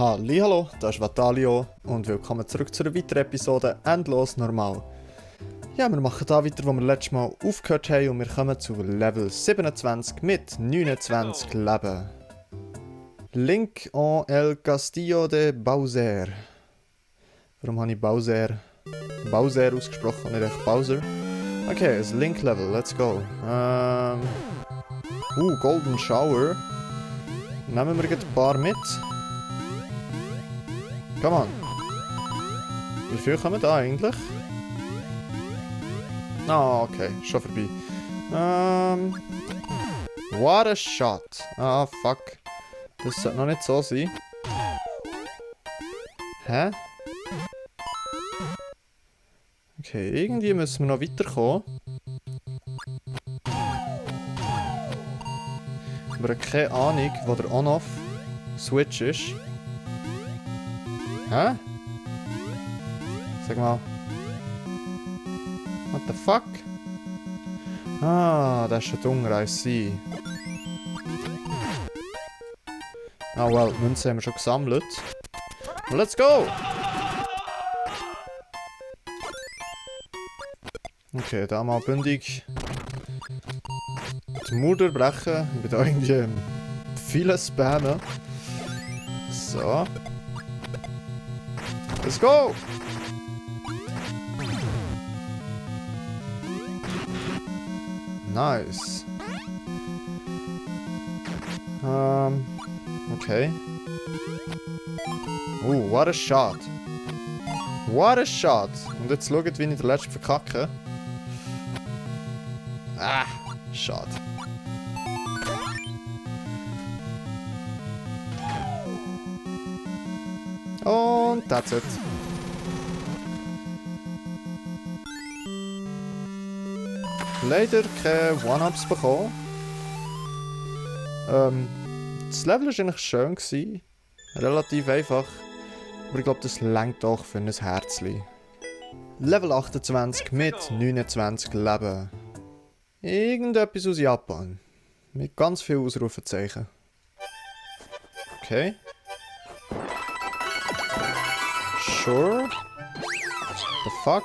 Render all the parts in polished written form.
Hallihallo, das ist Vatalio und willkommen zurück zu einer weiteren Episode Endlos Normal. Ja, wir machen da weiter, wo wir letztes Mal aufgehört haben und wir kommen zu Level 27 mit 29 Leben. Link en el Castillo de Bowser. Warum habe ich Bowser ausgesprochen und nicht echt Bowser? Okay, ein Link-Level, let's go. Golden Shower. Nehmen wir ein paar mit. Come on. Wie viel kommen da eigentlich? Ah, okay, schon vorbei. What a shot. Ah, fuck. Das sollte noch nicht so sein. Hä? Okay, irgendwie müssen wir noch weiterkommen. Aber ich habe keine Ahnung, wo der On-Off-Switch ist. Hä? Sag mal. What the fuck? Ah, das ist ein Dunger, I see. Ah, well, die Münzen haben wir schon gesammelt. Let's go! Okay, da mal bündig die Mauer durchbrechen. Ich bin da irgendwie viele spammen. So. Let's go! Nice. Okay. What a shot. What a shot. Und jetzt schaut, wie ich den letzten verkacke. Ah, schade. Und that's it. Leider keine One-Ups bekommen. Das Level war eigentlich schön gewesen. Relativ einfach. Aber ich glaube, das reicht doch für ein Herzli. Level 28 mit 29 Leben. Irgendetwas aus Japan. Mit ganz vielen Ausrufezeichen. Okay. Sure. The fuck?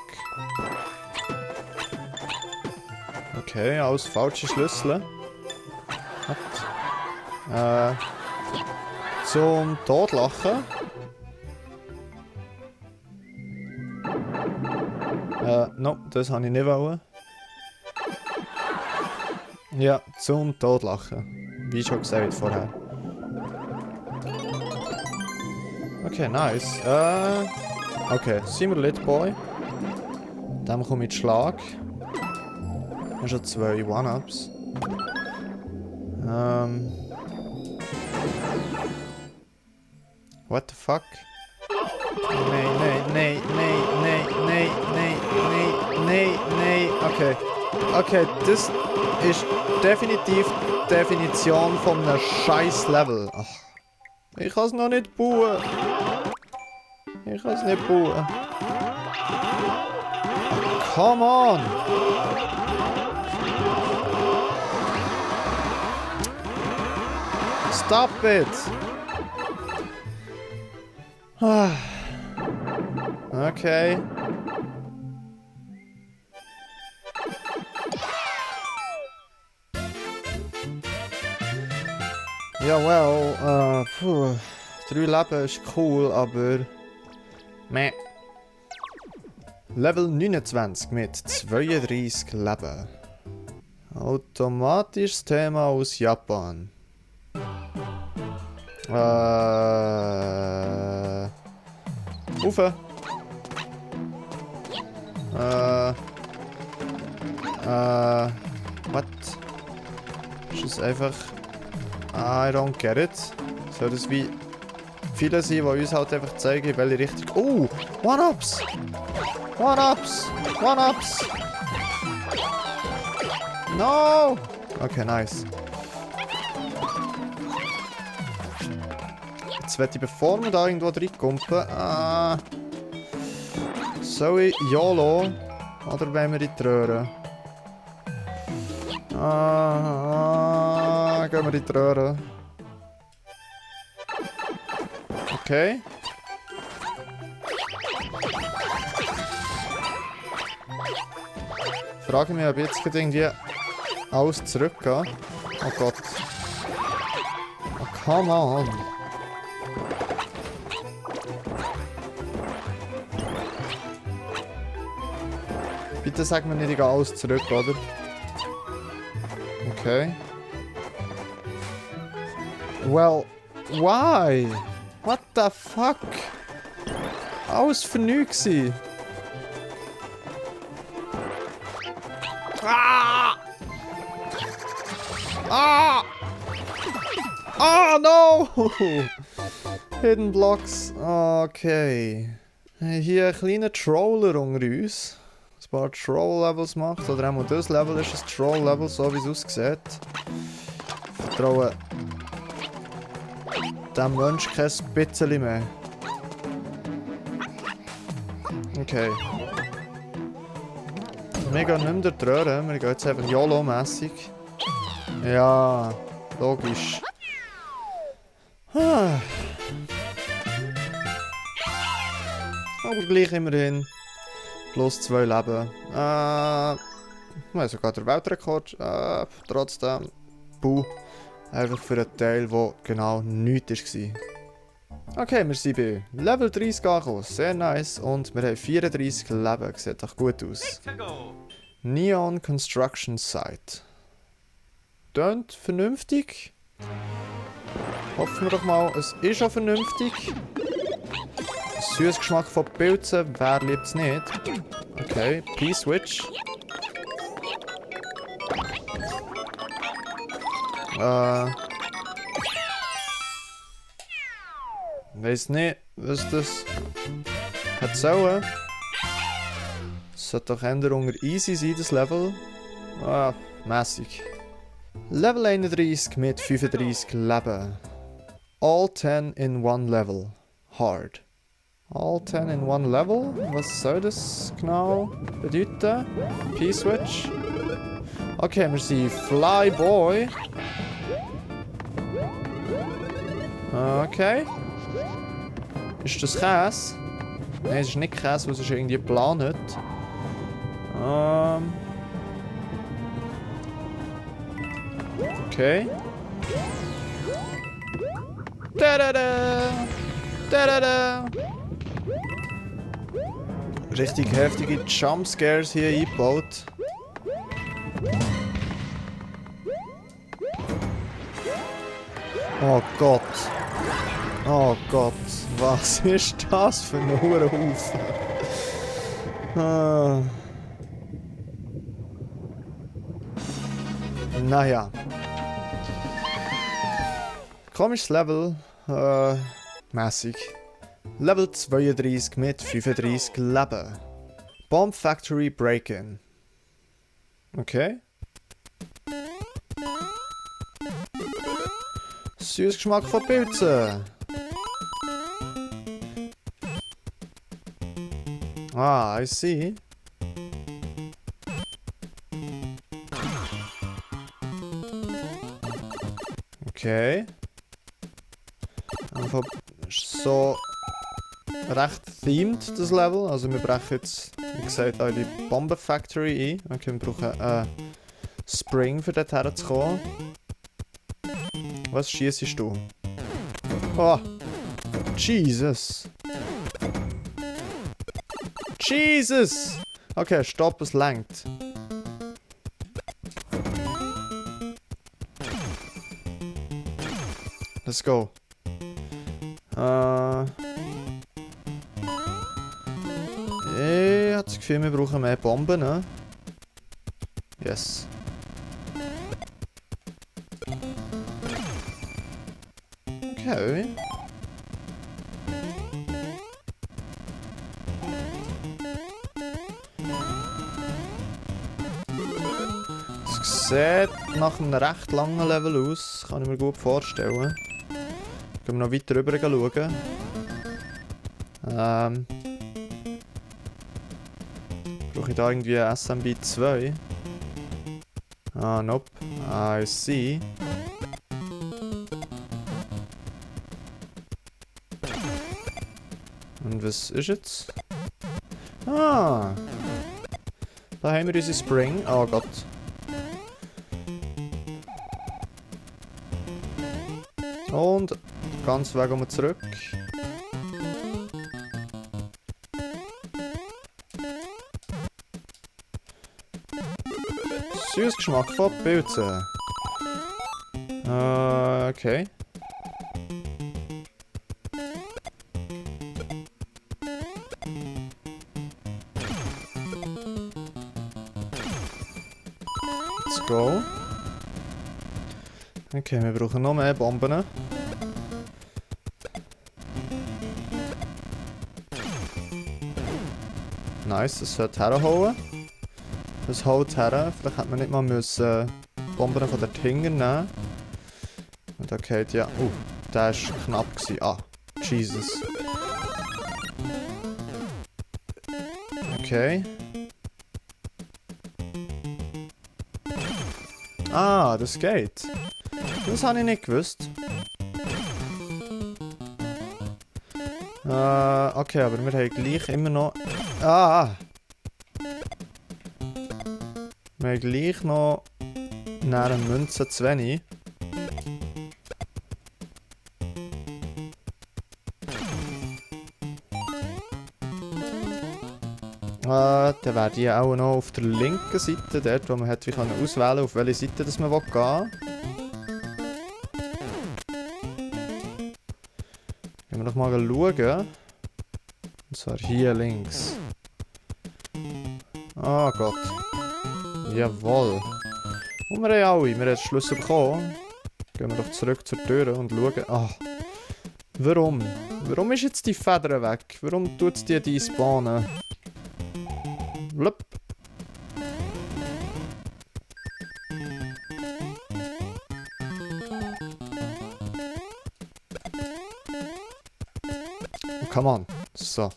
Okay, alles falsche Schlüssel. Was? Zum Totlachen. No, das habe ich nicht wollen. Ja, zum Totlachen. Wie schon gesagt vorher. Okay, nice. Okay, sind wir Lit Boy. Dann komme ich Schlag. Ich habe schon 2 One-Ups. What the fuck? Nee. Okay, das ist definitiv die Definition von einem scheiß Level. Ach, ich kann es noch nicht bauen. Ich kann es nicht bauen. Oh, come on! Stop it! Okay. Ja, well, 3 Leben ist cool, aber... Meh. Level 29 mit 32 Leben. Automatisches Thema aus Japan. Ufe. What? Ist das einfach... I don't get it. Soll das wie viele sein, die uns halt einfach zeigen, in welche Richtung... One-Ups! One-Ups! One-Ups! No! Okay, nice. Jetzt werde ich, bevor wir da irgendwo reinkumpen... soll ich YOLO? Oder wollen wir in die Röhre? Gehen wir in die Röhre. Okay. Ich frage mich, ob jetzt irgendwie alles zurückgeht. Oh Gott. Oh, come on. Bitte sag mir nicht, ich gehe alles zurück, oder? Okay. Well, why? What the fuck? Alles für nichts gewesen. Ah! Ah! Ah, no! Hidden Blocks. Okay. Hier ein kleiner Troller unter uns. Ein paar Troll-Levels macht. Oder auch das Level ist ein Troll-Level, so wie es aussieht. Ich vertraue dem Mensch kein bisschen mehr. Okay. Wir gehen nicht mehr durch die Röhre, wir gehen jetzt einfach YOLO-mässig. Ja, logisch. Aber gleich immerhin. Plus 2 Leben. Sogar der Weltrekord. Trotzdem. Puh. Einfach für einen Teil, der genau nichts war. Okay, wir sind bei Level 30 angekommen. Sehr nice. Und wir haben 34 Leben. Sieht doch gut aus. Neon Construction Site. Tönt vernünftig. Hoffen wir doch mal, es ist auch vernünftig. Süßer Geschmack von Pilzen, wer liebt es nicht? Okay, P-Switch. Weiß nicht, was das hat sollen. Es sollte doch eher unter easy sein, das Level. Mäßig. Level 31 mit 35 Leben. All 10 in one level. Hard. All 10 in one level? Was soll das genau bedeuten? P-Switch. Okay, wir sind Flyboy. Okay. Ist das Käse? Nein, es ist nicht Käse, was ist irgendwie geplant. Okay. Da-da-da! Da-da-da! Richtig heftige Jumpscares hier eingebaut. Oh Gott. Oh Gott. Was ist das für ein Hurenhaufen? Naja. Komisches Level. Mäßig. Level 32 mit 35 Leben. Bomb Factory Break-In. Okay. Süßer Geschmack von Pilzen. Ah, I see. Okay. Einfach so recht themed, das Level. Also wir brechen jetzt, wie gesagt, auch die Bombe Factory ein. Okay, wir brauchen einen Spring, für dort herzukommen. Was schießt du? Oh! Jesus! Jesus! Okay, stopp, es langt. Let's go. Ich habe das Gefühl, wir brauchen mehr Bomben, ne? Yes. Okay. Es sieht nach einem recht langen Level aus, kann ich mir gut vorstellen. Gehen wir noch weiter rüber schauen. Brauche ich da irgendwie SMB 2? Ah, nope. I see. Und was ist jetzt? Ah! Da haben wir unsere Spring. Oh Gott. Und ganz weg um zurück. Süßes Geschmack von Pilzen. Okay. Let's go. Okay, wir brauchen noch mehr Bomben. Nice, das sollte herholen. Das holt her. Vielleicht hätte man nicht mal müssen Bomben von der Tinger nehmen. Und okay, ja. Der war knapp gewesen. Ah, Jesus. Okay. Ah, das geht. Das habe ich nicht gewusst. Okay, aber wir haben gleich immer noch... Ah! Wir haben gleich noch eine Münze zu wenig. Dann wäre die auch noch auf der linken Seite, dort wo man hat, wie kann auswählen, auf welche Seite das man gehen will. Gehen wir doch mal schauen. Und zwar hier links. Oh Gott. Jawohl. Und wir haben alle. Wir haben den Schlüssel bekommen. Gehen wir doch zurück zur Tür und schauen. Ah. Warum? Warum ist jetzt die Feder weg? Warum tut es die spawnen? Blub. Oh, come on. So.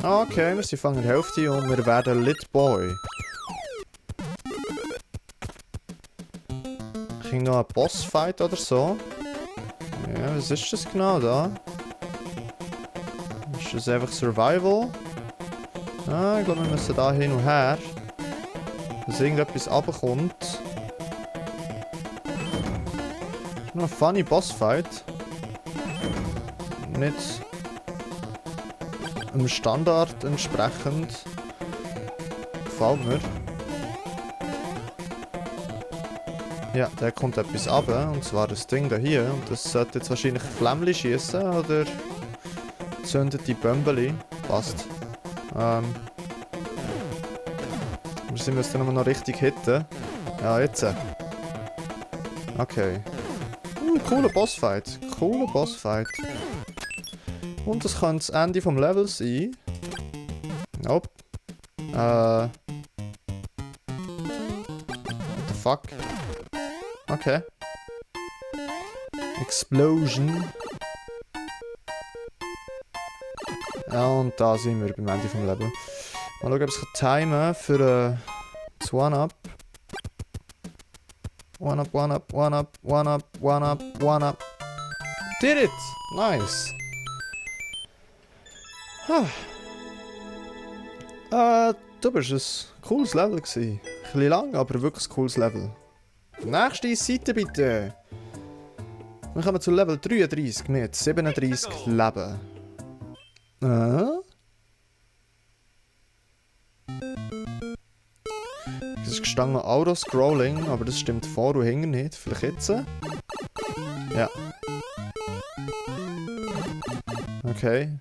Okay, wir sind von der Hälfte und wir werden Lit Boy. Ging noch ein Bossfight oder so? Ja, was ist das genau da? Ist das einfach Survival? Ah, ich glaube, wir müssen da hin und her. Dass irgendetwas runterkommt. Ist noch ein funny Bossfight. Nicht einem Standard entsprechend. Gefällt mir. Ja, da kommt etwas runter, und zwar das Ding da hier. Und das sollte jetzt wahrscheinlich Flämmchen schießen oder zündet die Bömbeli. Passt. Wir müssen dann noch richtig hitten. Ja, jetzt. Okay. Cooler Bossfight. Cooler Bossfight. Und das könnte das Ende vom Level sein. Nope. What the fuck? Okay. Explosion. Ja, und da sind wir beim Ende vom Level. Mal schauen, ob ich es timen für das One-Up. One-Up, One-Up, One-Up, One-Up, One-Up, One-Up. Did it! Nice. Du bist ein cooles Level gewesen. Ein bisschen lang, aber wirklich ein cooles Level. Nächste Seite bitte. Wir kommen zu Level 33 mit 37 Leben. Es ist gestanden Auto-Scrolling, aber das stimmt vor und hinten nicht. Vielleicht jetzt? Ja. Okay.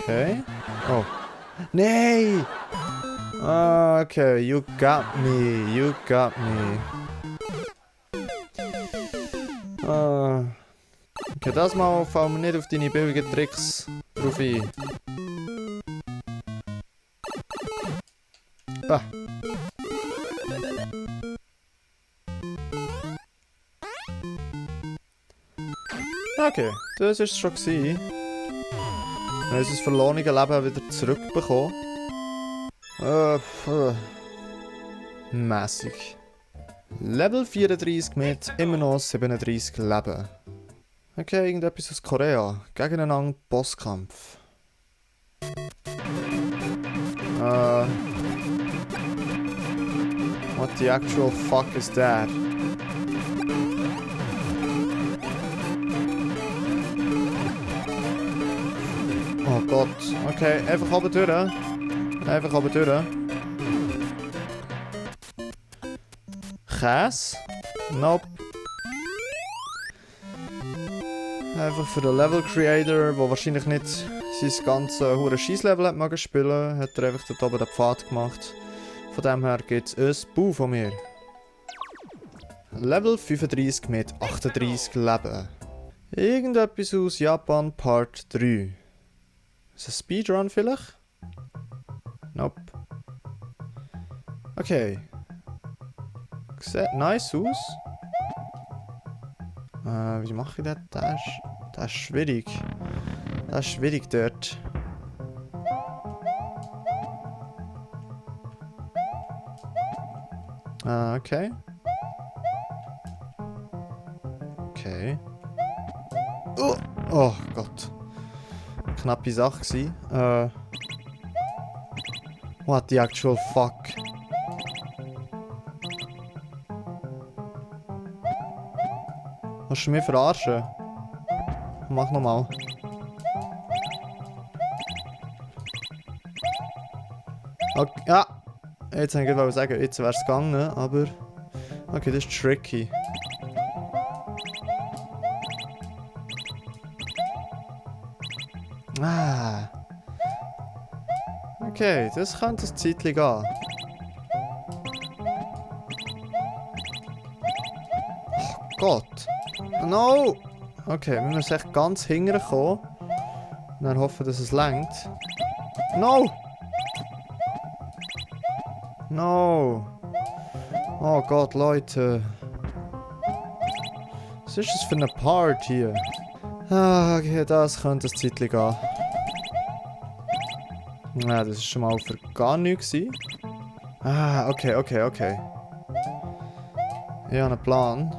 Okay. Oh. Nee! Okay, you got me. You got me. Okay, das Mal fallen wir nicht auf deine billigen Tricks drauf ein. Okay, das war es schon gewesen. Wir haben unser verlorenes Leben wieder zurückbekommen. Mässig. Level 34 mit immer noch 37 Leben. Okay, irgendetwas aus Korea. Gegeneinander Bosskampf. What the actual fuck is that? Oh Gott. Okay, einfach oben durch. Einfach oben durch. Käse? Nope. Einfach für den Level Creator, der wahrscheinlich nicht sein ganzes hure Scheisslevel hat mögen spielen, hat er einfach dort oben den Pfad gemacht. Von dem her gibt es ein Bau von mir. Level 35 mit 38 Leben. Irgendetwas aus Japan Part 3. Ist das ein Speedrun vielleicht? Nope. Okay. Sieht nice aus. Wie mache ich das? Das ist schwierig. Das ist schwierig dort. Okay. Okay. Oh Gott. Knappe Sache gewesen. What the actual fuck? Willst du mich verarschen? Mach nochmal. Okay, ja! Jetzt wollte ich gerade sagen, jetzt wäre es gegangen, aber... Okay, das ist tricky. Ah! Okay, das könnte ein Zeitchen gehen. Oh Gott! No! Okay, wir müssen echt ganz hinten kommen. Und dann hoffen, dass es reicht. No! No! Oh Gott, Leute. Was ist das für eine Part hier? Ah, okay, das könnte ein Zeitchen gehen. Ja, das war schon mal für gar nichts. Ah, okay. Ich habe einen Plan.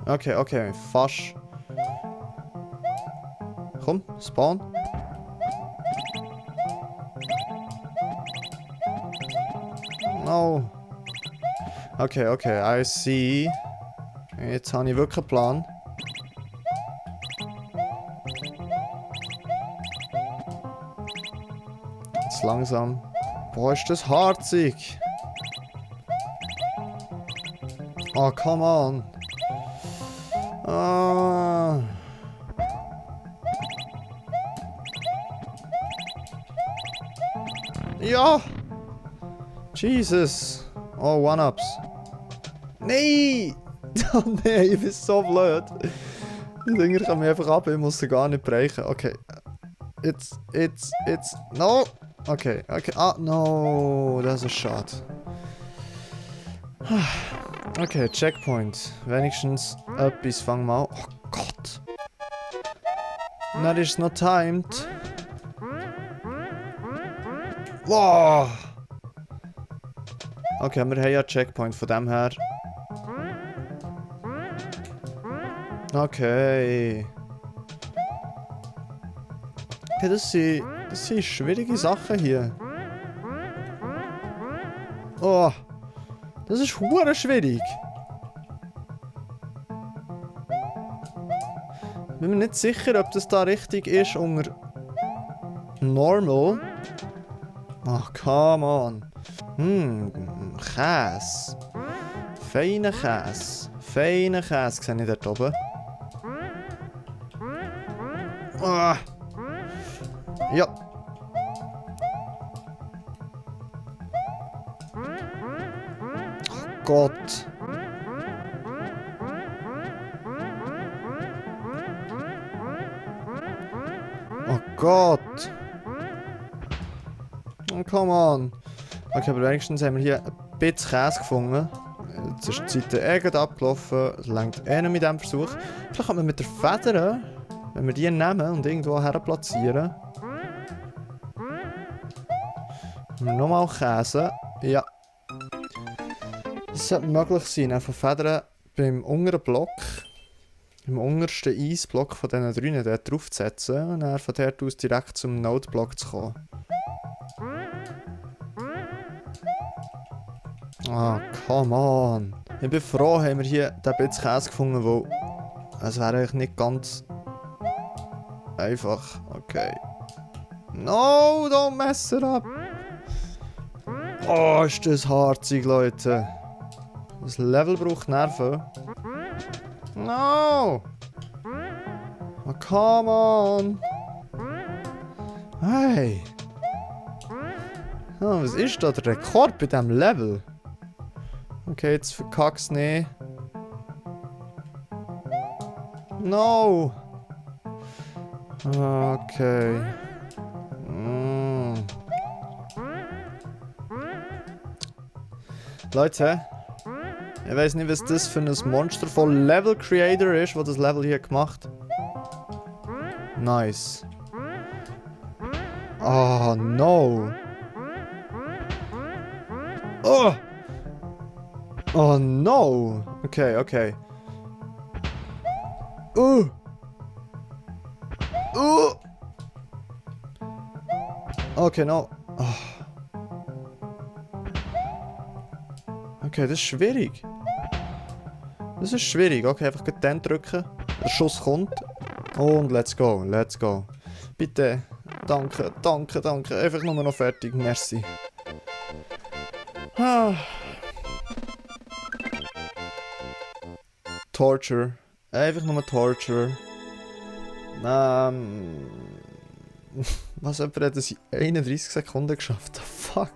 Okay, fast. Komm, spawn. No. Okay, I see. Jetzt habe ich wirklich einen Plan. Jetzt langsam. Boah, ist das harzig. Oh, come on. Ah. Ja! Jesus! Oh, One-Ups. Nee! Oh nein, ich bin so blöd. Die Dinger kann mich einfach ab, ich muss sie gar nicht brechen. Okay. Jetzt. No! Okay. Ah, no! Das ist schade. Okay, Checkpoint. Wenigstens etwas, fang mal. Oh Gott! That is not timed. Wow! Okay, wir haben ja einen Checkpoint von dem her. Okay. Okay, das sind schwierige Sachen hier. Oh! Das ist hure schwierig. Bin mir nicht sicher, ob das da richtig ist unter Normal. Oh, come on. Käse. Feiner Käse. Sehe ich dort oben. Oh. Ja. Oh Gott. Oh Gott. Oh, come on. Okay, aber wenigstens haben wir hier ein bisschen Käse gefunden. Jetzt ist die Zeit irgendwie abgelaufen. Es reicht nicht mit diesem Versuch. Vielleicht kann man mit der Feder, wenn wir die nehmen und irgendwo her platzieren. Nochmal Käse. Ja. Das sollte möglich sein. Einfach Federn beim unteren Block, im untersten Eisblock von diesen drei dort draufzusetzen und dann von dort aus direkt zum Node-Block zu kommen. Ah, come on. Ich bin froh, haben wir hier den bisschen Käse gefunden, weil es wäre eigentlich nicht ganz einfach. Okay. No, don't mess it up. Oh, ist das harzig, Leute. Das Level braucht Nerven. No! Oh, come on! Hey! Oh, was ist da der Rekord bei diesem Level? Okay, jetzt verkack's nicht. No! Okay. Leute, ich weiß nicht, was das für ein Monster von Level Creator ist, der das Level hier gemacht hat. Nice. Oh, no. Oh! Oh, no. Okay, okay. Okay, no. Oh. Okay, das ist schwierig. Das ist schwierig. Okay, einfach den drücken. Der Schuss kommt. Und let's go, let's go. Bitte. Danke, danke, danke. Einfach nur noch fertig. Merci. Ah. Torture. Einfach nur Torture. Was, jemand hat es in 31 Sekunden geschafft? The fuck?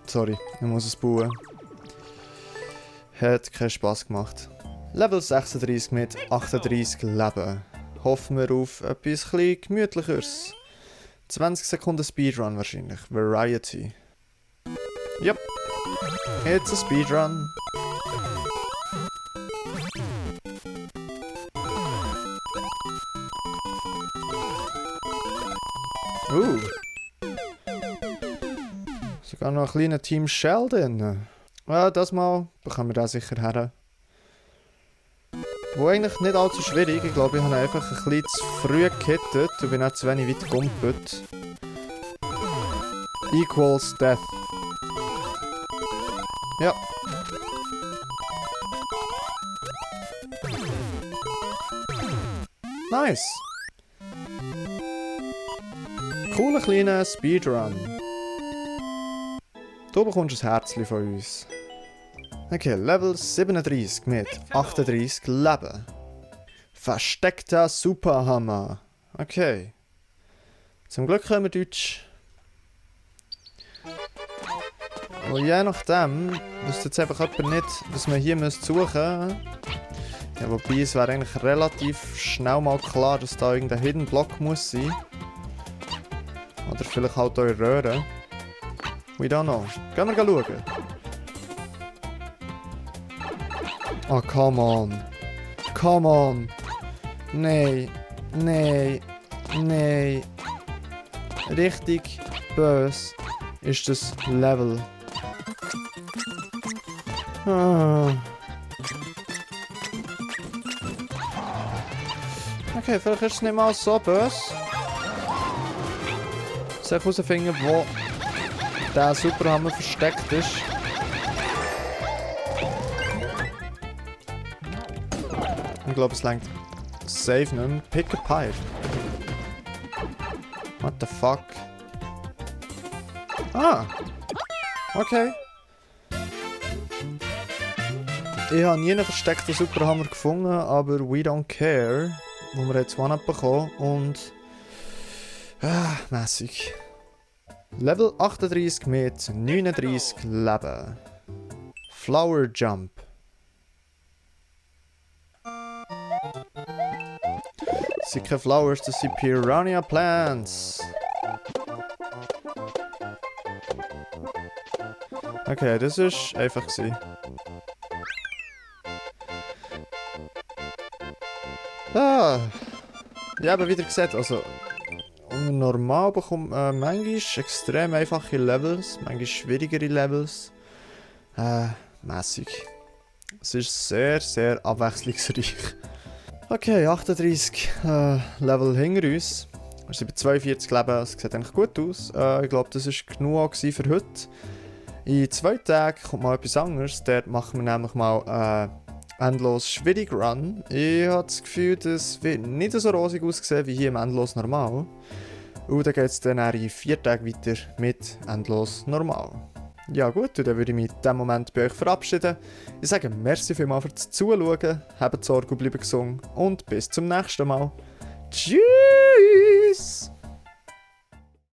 Sorry, ich muss es bauen. Hat keinen Spass gemacht. Level 36 mit 38 Leben. Hoffen wir auf etwas gemütlicheres. 20 Sekunden Speedrun wahrscheinlich. Variety. Yep. It's a Speedrun. Sogar noch ein kleiner Team Sheldon. Ja, das mal bekommen wir da sicher her. Wo eigentlich nicht allzu schwierig. Ich glaube, ich habe einfach ein bisschen zu früh gehittet und bin auch zu wenig weit gegumpelt. Equals Death. Ja. Nice. Cooler kleiner Speedrun. Du bekommst ein Herzchen von uns. Okay, Level 37 mit 38 Leben. Versteckter Superhammer. Okay. Zum Glück können wir Deutsch. Und je nachdem, wüsste jetzt einfach jemand nicht, was man hier suchen müsste. Ja, wobei es wäre eigentlich relativ schnell mal klar, dass da irgendein Hidden Block muss sein. Oder vielleicht halt eure Röhre. We don't know. Gehen wir schauen. Oh, come on. Come on. Nein. Nein. Nein. Richtig böse ist das Level. Ah. Okay, vielleicht ist es nicht mal so böse. Ich soll herausfinden, wo der Superhammer versteckt ist. Ich glaube, es reicht safe nicht mehr. Pick a Pipe. What the fuck? Ah! Okay. Ich habe nie einen versteckten Superhammer gefunden, aber we don't care. Wo wir jetzt One-Up bekommen und... mässig. Level 38 mit 39 Leben. Flower Jump. Das sind keine Flowers, das sind Piranha Plants. Okay, das war einfach gewesen. Ah, ja, aber wieder gesagt, also normal bekommt man manchmal extrem einfache Levels, manchmal schwierigere Levels. Mäßig. Es ist sehr, sehr abwechslungsreich. Okay, 38 Level hinter uns. Wir sind bei 42 Leben, es sieht eigentlich gut aus. Ich glaube, das war genug für heute. In 2 Tagen kommt mal etwas anderes. Dort machen wir nämlich mal endlos schwierig Run. Ich habe das Gefühl, das wird nicht so rosig aussehen wie hier im endlos normal. Und dann geht es dann in 4 Tagen weiter mit endlos normal. Ja gut, und dann würde ich mich in diesem Moment bei euch verabschieden. Ich sage merci vielmals fürs Zuschauen, habt Sorge und bleibt gesund und bis zum nächsten Mal. Tschüss!